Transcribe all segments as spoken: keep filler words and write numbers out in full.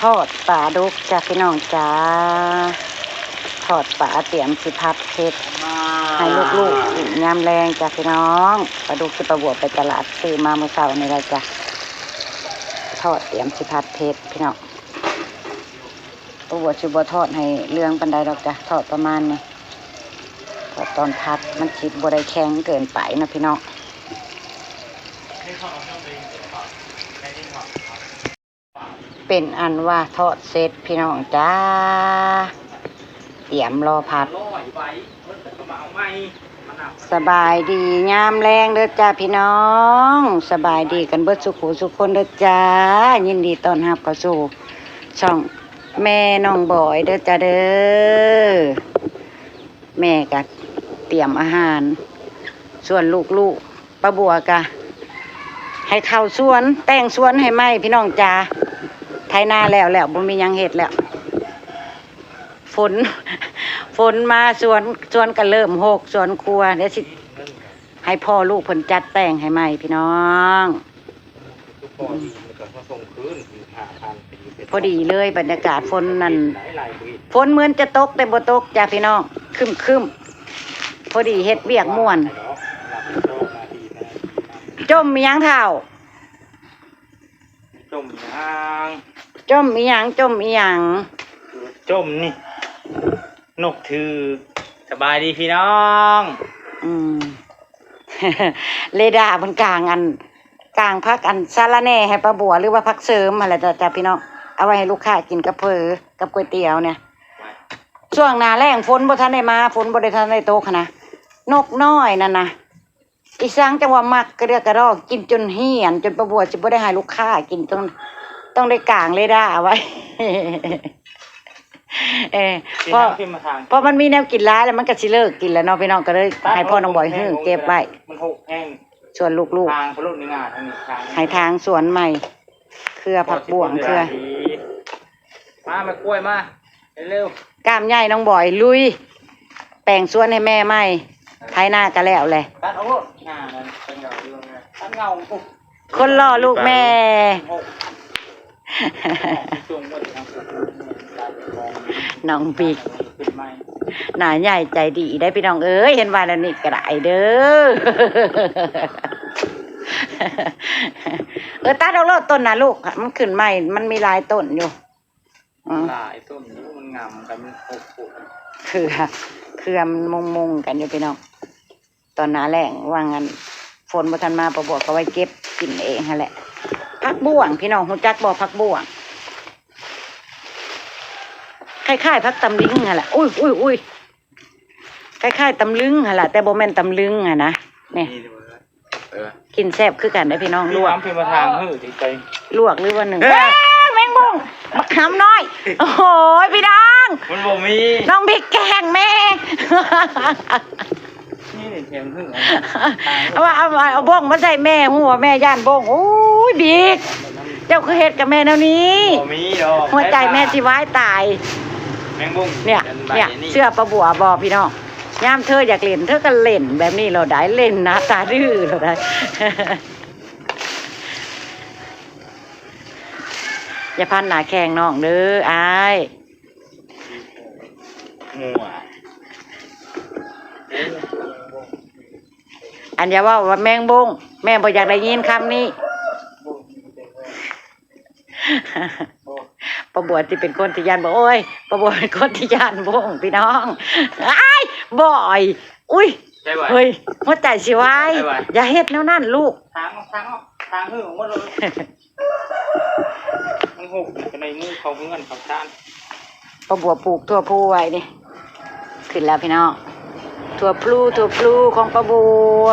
ทอดปลาดุกจ้ะพี่น้องจ้า ทอดปลาเตรียมสิผัดเผ็ด ให้ลูกๆกินยามแลงจ้ะพี่น้อง ปลาดุกที่ป้าบัวไปตลาดซื้อมามื้อเช้านี่แหละจ้ะ ทอดเตรียมสิผัดเผ็ดพี่น้อง ป้าบัวสิบ่ทอดให้เหลืองปานใดดอกจ้ะ ทอดประมาณนี้ ทอดตอนผัดมันสิบ่ได้แข็งเกินไปนะพี่น้อง เป็นอันว่าทอดเสร็จพี่น้องจ้า เตรียมรอผัด สบายดียามแลงเด้อจ้าพี่น้อง สบายดีกันเบิดสุขูสุขคนเด้อจ้า ยินดีต้อนรับเข้าสู่ช่องแม่น้องบอยเด้อจ้าเด้อ แม่ก็เตรียมอาหาร ส่วนลูกๆ ป้าบัวก็ให้เข้าสวน แต่งสวนให้ใหม่พี่น้องจ้า ไถนาแล้วแล้ว บ่มีหยังเฮ็ดแล้ว ฝน ฝนมาสวน สวนก็เริ่มฮก สวนครัว เดี๋ยวสิให้พ่อลูกเพิ่นจัดแต่งให้ใหม่พี่น้อง ทุกคนมันก็มาส่งคืน ห้าพัน พอดีเลย บรรยากาศฝนนั่น หลายๆมื้อ ฝนเหมือนจะตกแต่บ่ตกจ้าพี่น้อง ครึ้มๆ พอดีเฮ็ดเวียกม่วน จมอีหยังเฒ่า จมอีหยัง จมอีหยัง จมอีหยัง จมนี่ นกถือ สบายดีพี่น้อง อืม เรดาร์มันกางอัน กางผักอันสะระแหน่ให้ป้าบัว หรือว่าผักเสริมหั่นแหละจ้ะ จ้ะพี่น้อง เอาไว้ให้ลูกค้ากินกับเผอกับก๋วยเตี๋ยวเนี่ย ช่วงหน้าแล้งฝนบ่ทันได้มา ฝนบ่ได้ทันได้ตกหั้นนะ นกน้อยนั่นนะ อีสังจังว่ามักกระเดือกกระดอก กินจนเหี่ยน จนป้าบัวสิบ่ได้ให้ลูกค้ากิน ต้อง ต้องได้กางเรดาร์เอาไว้ เออ เพราะ เพราะมันมีแนวกินหลายแล้วมันก็สิเลิกกินแล้วเนาะพี่น้อง ก็เลยให้พ่อน้องบอยหื้อเก็บไว้ มันหกแห้ง ส่วนลูก ทางพะโล้ในงานทางนี้ทาง ให้ทางสวนใหม่ เครือผักบ่วง เครือ มา มากล้วยมา เร็วๆ กล้ามใหญ่น้องบอยลุย แปลงสวนให้แม่ใหม่ ไถนาก็แล้วแหละ ตัดเอาโลด งานั่นเป็นเงาอยู่ไง ตัดเงาปุ๊บ คนหล่อลูกแม่ น้องบิ๊ก หน้าใหญ่ใจดีได้พี่น้องเอ้ย เห็นว่าแล้วนี่ก็ได้เด้อ เออ ตัดเอาโลดต้นนะลูก มันขึ้นใหม่ มันมีหลายต้นอยู่ อืม หลายต้นอยู่ มันงามกัน มันโคตร เครือ เครือมันมงๆกันอยู่พี่น้อง ตอนหน้าแล้งว่างั้น ฝนบ่ทันมา ป้าบัวก็ไว้เก็บกินเองหั่นแหละ ผักบ่วง พี่น้องฮู้จักบ่ ผักบ่วง คล้ายๆ ผักตำลึงหั่นแหละ อุ้ย อุ้ย อุ้ย คล้ายๆ ตำลึงหั่นแหละ แต่บ่แม่นตำลึงหั่นนะ นี่ นี่ดูนะ เออ กินแซ่บคือกันเด้อพี่น้อง ลวก น้ำพริกมาทางหื้อจริงๆ ลวกหรือว่าหนึ่ง เอ้ย เอ้ย แมงบง บักหำน้อย โอ้โห พี่น้อง มันบ่มี น้องบิ๊กแกล้งแม่ นี่แหละแกงหื้อ เอาว่า เอาว่า เอาบงมาใส่แม่ หัวแม่ย่านบง โอ้ย บิ๊ก เจ้าคือเฮ็ดกับแม่แนวนี้ บ่มีดอก หัวใจแม่สิวายตาย แมงบง เนี่ย อันใบ เนี่ย นี่ เชื่อป้าบัวบ่พี่น้อง ยามเธออยากเล่น เธอก็เล่นแบบนี้โลดได้ เล่นหน้าตาดื้อโลดได้ อย่าพันหน้าแข้งน้องเด้ออ้าย งัว อันอย่าเว้าว่าแมงบง แม่บ่อยากได้ยินคำนี้ ป้าบัวที่เป็นคนที่ย่านบง โอ้ย ป้าบัวเป็นคนที่ย่านบง พี่น้อง อ้าย บ่อย อุ้ย ได้ไหว เฮ้ย หัวใจสิวาย ได้ไหว อย่าเฮ็ดแนวนั้นลูก ทางออก ทางออก ทางหื้อออกหมดเลย มันหกอยู่ในมือเขาเฮือนเขาชาน ป้าบัวปลูกถั่วพลูไว้นี่ ขึ้นแล้วพี่น้อง ถั่วพลู ถั่วพลูของป้าบัว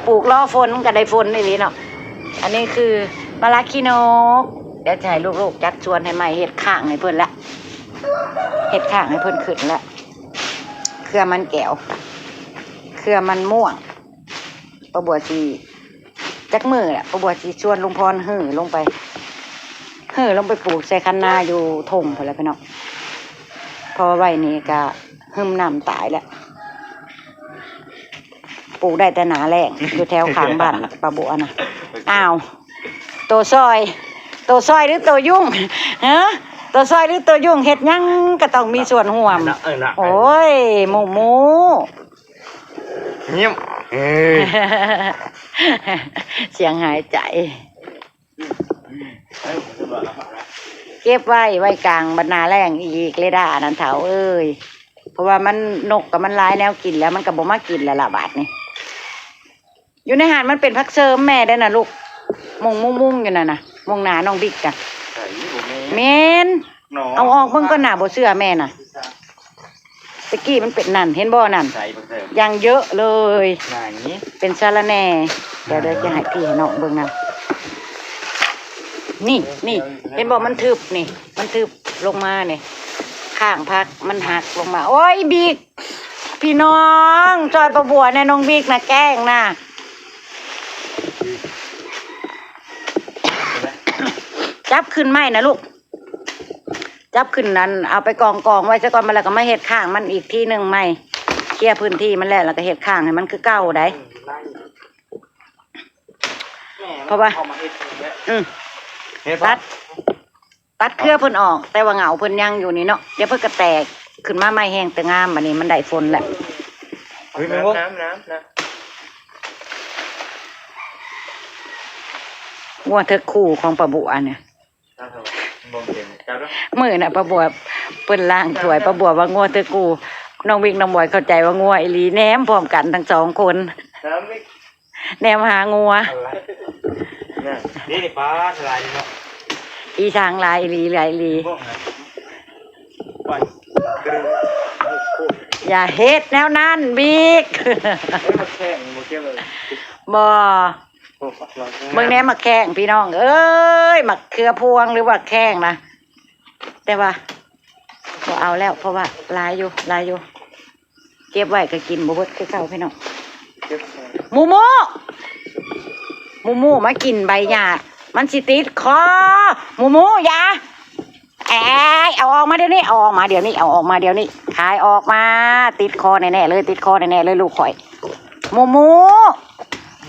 ปลูกรอฝนมันก็ได้ฝนอีหลีเนาะ อันนี้คือมะระขี้นก เดี๋ยวจะให้ลูกๆจัดสวนให้ใหม่ เฮ็ดข้างให้เพิ่นละ เฮ็ดข้างให้เพิ่นขึ้นละ เครือมันแก้ว เครือมันม่วง ป้าบัวสิ จักมื้อแหละ ป้าบัวสิชวนลุงพรหื้อลงไป หื้อลงไปปลูกใส่คันนาอยู่ทงพู้นแหละพี่น้อง เพราะว่าไว้นี่ก็หึมน้ำตายแล้ว ปลูกได้แต่หน้าแล้ง อยู่แถวข้างบ้านป้าบัวนะ อ้าว โตซอย โตซอยหรือโตยุ่ง ฮะ ตัวซอยหรือตัวยุ่ง เฮ็ดหยังก็ต้องมีส่วนร่วม เออนะ โอ้ย หมู่หมู่ เงียบ เอ้ย เสียงหายใจ เก็บไว้ ไว้กลางบรรณาแรงอีก เรดาร์นั่นเฒ่าเอ้ย เพราะว่ามัน นกกับมันหลายแนวกินแล้ว มันก็บ่มากินแล้วล่ะบาดนี้ อยู่ในห้านมันเป็นผักเสริมแม่ได้นะลูก มุงมุงมุงอยู่นั่นน่ะ มุงหนาน้องบิ๊กอะ ใส่บ่แม่ แม่น หนอ เอาออกเบิ่งก่อนน่ะ บ่เชื่อแม่น่ะ ตะกี้มันเป็นนั่น เห็นบ่นั่น ใส่ผักเสริม อย่างเยอะเลย ไหน เป็นสะระแหน่ เดี๋ยว เดี๋ยวจะให้พี่ให้น้องเบิ่งนะ นี่ นี่ เห็นบ่มันทึบนี่ มันทึบลงมานี่ ข้างผักมันหักลงมา โอ้ย บิ๊ก พี่น้อง ซอยป้าบัวแหน่ น้องบิ๊กนะ แกล้งนะ จับขึ้นไม้นะลูก จับขึ้นนั้น เอาไปกองกองไว้ซะก่อน มาแล้วก็มาเฮ็ดข้างมันอีกทีหนึ่งใหม่ เคลียร์พื้นที่มันแล้ว แล้วก็เฮ็ดข้างให้มันคือเก่าได้ เพราะว่า เอามาเฮ็ดอย่างเงี้ย อืม เฮ็ดปะ ตัด ตัดเครือเพิ่นออก แต่ว่าเหงาเพิ่นยังอยู่นี่เนาะ เดี๋ยวเพิ่นก็แตกขึ้นมาใหม่ แฮงแต่งาม บัดนี้มันได้ฝนแล้ว เฮ้ย มันบ่ น้ำ น้ำ น้ำ งัวเถิกคู่ของป้าบัวเนี่ย ครับผม บ่เก่งครับ มื้อน่ะป้าบัวเพิ่นล้างถ้วย ป้าบัวว่างัวเถิกคู่ น้องบิ๊กน้องบอยเข้าใจว่างัวอีหลี แนมพร้อมกันทั้งสองคน น้ำนี่ แนมหางัว อะไร เนี่ย นี่นี่ปลาสลายเนาะ อีสางหลายอีหลี หลายอีหลี บ่งนะ ไป อย่าเฮ็ดแนวนั้นบิ๊ก เฮ้ย มันแข็ง มันเกี่ยวเลย บ่ โอ้ เบิ่งแหน่หมากแข้งพี่น้องเอ้ย หมากเขือพวงหรือว่าแข้งนะ แต่ว่าบ่เอาแล้ว เพราะว่าหลายอยู่ หลายอยู่ เก็บไว้ก็กินบ่เบิดคือเก่าพี่น้อง เก็บไว้ หมู่หมู่ หมู่หมู่มากินใบหญ้า มันสิติดคอ หมู่หมู่อย่า เอ้ย เอาออกมาเดี๋ยวนี้ เอาออกมาเดี๋ยวนี้ เอาออกมาเดี๋ยวนี้ ขายออกมา ติดคอแน่ๆเลย ติดคอแน่ๆเลยลูกข่อย หมู่หมู่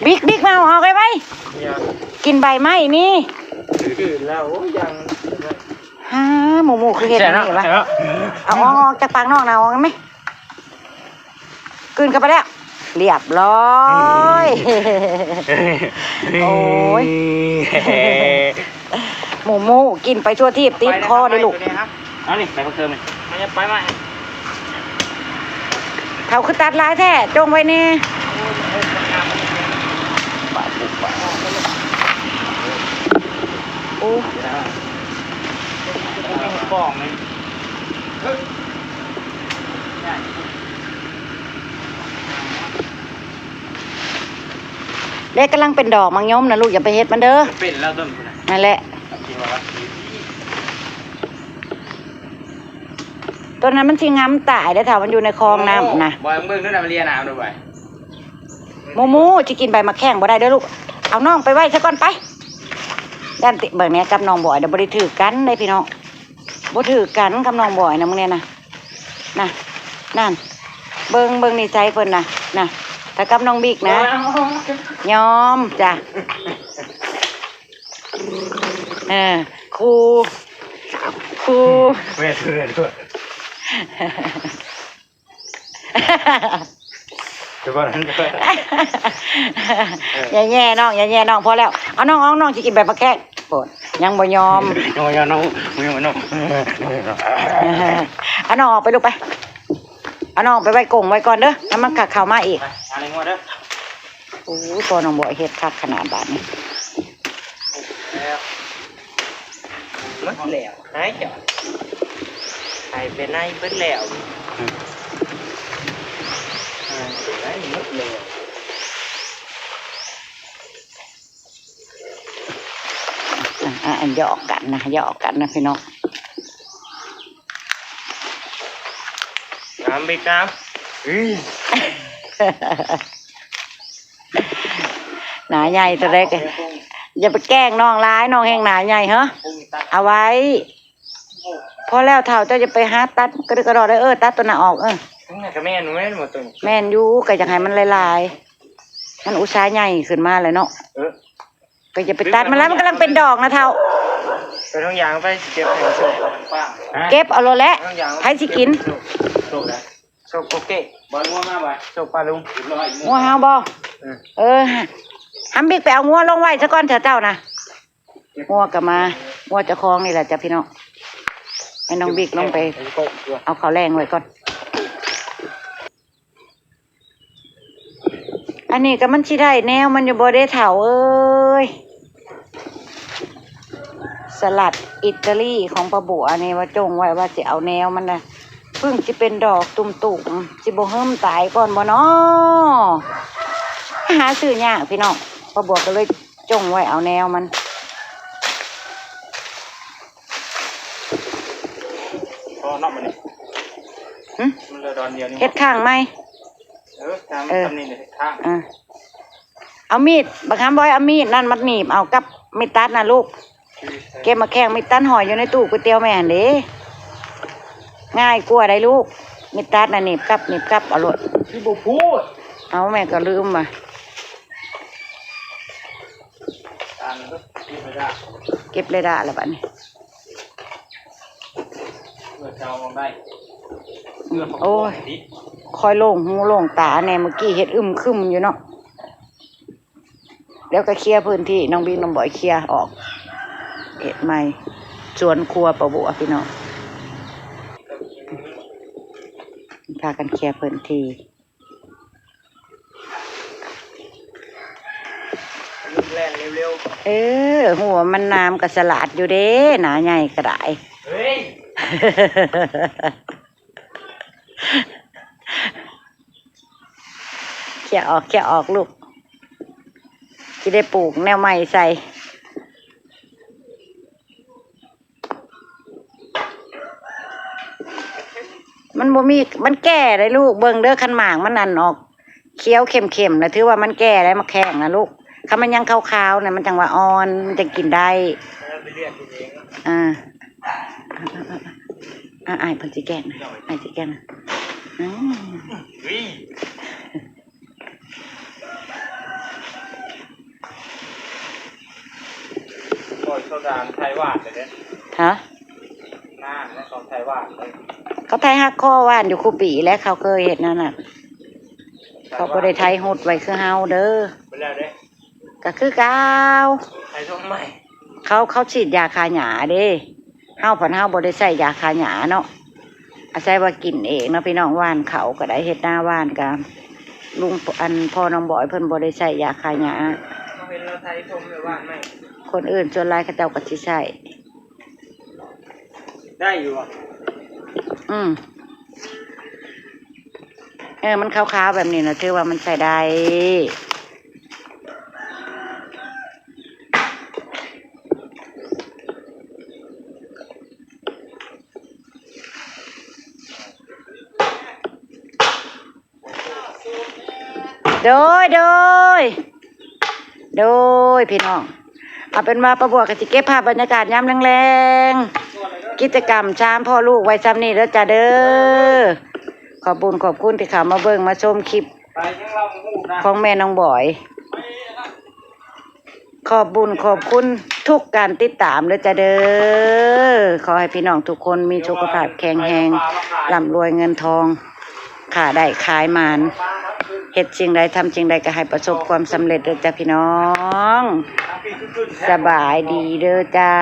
บิ๊ก บิ๊ก มาเอาออกไปไว้ เนี่ย กินใบไม้นี่ ดื้อแล้ว โอ้ย ยัง ฮ่า หมู่หมู่คือเฮ็ดอย่างนี้วะ เสร็จแล้ว เอาออก ออกจากปากน้องนะ ออกไหม กลืนเข้าไปแล้ว เรียบร้อย โอ้ย หมู่หมู่กินไปทั่วทีป ติดคอเลยลูก ไปนะครับ เอานี่ ไปเพิ่มเลย มันจะไปไหม เขาคือตัดหลายแท้ จงไว้แน่ โอ้ กล่องเลย เด็กกำลังเป็นดอกมังยมนะลูก อย่าไปเฮ็ดมันเด้อ เป็นแล้วต้นพุ้นน่ะ นั่นแหละ กินมาละ ต้นนั้นมันสิงามตายเด้อ ถ้ามันอยู่ในคลองน้ำนะ บ่ บ่ เบิ่งดูนะ มันเลียน้ำดูไป หมู่หมู่สิกินใบหมากแข้งบ่ได้เด้อลูก เอาน้องไปไว้ซะก่อนไป ย่านติ เบิ่งแหน่กับน้องบอยเด้อ บ่ได้ถือกันเด้พี่น้อง บ่ถือกันกับน้องบอยนะมื้อนี้นะ นะ นั่น เบิ่ง เบิ่งนิสัยเพิ่นนะ นะ ถ้ากับน้องบิ๊กนะ ยอมจ้ะ เออ คู่ คู่ แม่เถื่อนด้วย เดี๋ยวก่อน อย่าแย่น้อง อย่าแย่น้อง พอแล้ว เอาน้อง เอาน้องสิกินใบหมากแข้ง โอ้ย ยังบ่ยอม ยังบ่ยอมน้อง ยังบ่ยอมน้อง เอาน้องออกไปลูกไป เอาน้องไปไว้กรงไว้ก่อนเด้อ แล้วมันก็เข้ามาอีก ไป หาในงัวเด้อ โอ้ย พอน้องบอยเฮ็ดคักขนาดบาดนี้ แล้ว หมดแล้ว หายจอด หายไปไหนเบิดแล้ว อืม หายไปไหนหมดแล้ว อ่ะ อ่ะ อันหยอกกันนะ หยอกกันนะพี่น้อง น้ำไปครับ เฮ้ย หนาใหญ่ตัวเล็ก อย่าไปแกล้งน้องหลาย น้องแฮงหนาใหญ่เหรอ เอาไว้ พอแล้วเฒ่า เจ้าอย่าไปหาตัดกระดึกกระดอได้ เออ ตัดตัวหน้าออก เออ นี่ก็แม่น แม่นหมดตัวนี้ แม่นอยู่ ก็อยากให้มันหลายๆ มันอุตส่าห์ใหญ่ขึ้นมาแล้วเนาะ เออ ก็อย่าไปตัดมันแล้ว มันกำลังเป็นดอกนะเฒ่า ไปทางยางไปสิเก็บให้โชค เก็บเอาโลดแหละ ทางยาง ไผสิกิน โชค โชคนะ โชคโกเก้ บอยงัวมาบ่ โชคปลาลุง งัวเฮาบ่ อืม เออ หำบิ๊กไปเอางัวลงไว้ซะก่อนเถอะเจ้านะ งัวก็มา งัวเจ้าของนี่แหละจ้ะพี่น้อง ให้น้องบิ๊กลงไป เอาข้าวแลงไว้ก่อน อันนี้ก็มันสิได้แนวมันอยู่บ่เด้เฒ่าเอ้ย สลัดอิตาลีของป้าบัวนี่ว่าจงไว้ว่าสิเอาแนวมันนะ เพิ่งสิเป็นดอกตุ่มๆ สิบ่เฮิ่มตายก่อนบ่น้อ หาซื้อยากพี่น้อง ป้าบัวก็เลยจงไว้เอาแนวมัน พอเนาะมันนี่ หึ มันเหลือดอนเดียวนี่ เฮ็ดข้างไหม เออ ตาม เออ ตามนี่เลย เฮ็ดข้าง อ่ะ เอามีด บักคำบอย เอามีดนั่นมาหนีบ เอากับมีดตัดนะลูก คือ เก็บมาแข้ง มีดตัดหอยอยู่ในตู้ก๋วยเตี๋ยวแม่หั่นเด้ ง่ายกว่าได้ลูก มีดตัดนะหนีบกับ หนีบกับ เอาโลด คือบ่พูด เอาแม่ก็ลืมว่ะ ตามก็เก็บไม่ได้ เก็บเลยได้ละบัดนี้ เพื่อจะเอาลงได้ เพื่อ โอ้ย ติด คอยโล่งหูโล่งตาแน่ เมื่อกี้เฮ็ดอึมครึมอยู่เนาะ แล้วก็เคลียร์พื้นที่ น้องบิ๊กน้องบอยเคลียร์ออก เฮ็ดใหม่ สวนครัวป้าบัวพี่น้อง พากันเคลียร์พื้นที่ แล่นเร็วๆ เออ หัวมันน้ำก็สลัดอยู่เด้ หนาใหญ่ก็ได้ เฮ้ย เคลียร์ออก เคลียร์ออกลูก สิได้ปลูกแนวใหม่ใส่ มันบ่มี มันแก่ได้ลูก เบิ่งเด้อ คันหมากมันนั่นออก เขียวเข้มๆ นะ ถือว่ามันแก่ได้ มาแข้งนะลูก คันมันยังขาวๆ นะ มันจังว่าอ่อน มันจังกินได้ เอาไปเรียกกินเอง อ่า อ่า อ้ายเพิ่นสิแกล้งนะ อ้ายสิแกล้งนะ อืม อุ้ย ปล่อยโซดาไทยหวานเลยเด้ ฮะ หน้าและของไทยหวานเลย เขาไทยฮักข้อหวานอยู่คู่ปี และเขาเคยเฮ็ดนั่นน่ะ เขาบ่ได้ไทยฮดไว้คือเฮาเด้อ ไปแล้วเด้ ก็คือเก่า ไทยช่วงใหม่ เขา เขาฉีดยาฆ่าหญ้าเด้ เฮาพันเฮาบ่ได้ใส่ยาฆ่าหญ้าเนาะ อาศัยว่ากินเองเนาะพี่น้อง หว่านเขาก็ได้ เฮ็ดนาหว่านก็ ลุง อัน พ่อน้องบอยเพิ่นบ่ได้ใส่ยาฆ่าหญ้า เขาเห็นเราไทยชมเลยหว่านไหม คนอื่นส่วนหลายเขาเจ้าก็สิใส่ ได้อยู่อ่ะ อืม เออ มันขาวๆ แบบนี้นะ ถือว่ามันใส่ได้ โดย โดย โดย พี่น้อง เอาเป็นว่าป้าบัวก็สิเก็บภาพบรรยากาศยามแลงๆ กิจกรรมสามพ่อลูกไว้ส่ำนี้เด้อจ้าเด้อ ขอบบุญขอบคุณที่เข้ามาเบิ่งมาชมคลิป ไปยังเราหูนะ ของแม่น้องบอย ขอบบุญขอบคุณทุกการติดตามเด้อจ้าเด้อ ขอให้พี่น้องทุกคนมีสุขภาพแข็งแรง ร่ำรวยเงินทอง ค้าได้ขายหมาน เฮ็ดสิ่งใดทำสิ่งใดก็ให้ประสบความสำเร็จเด้อจ้าพี่น้อง สบายดีเด้อจ้า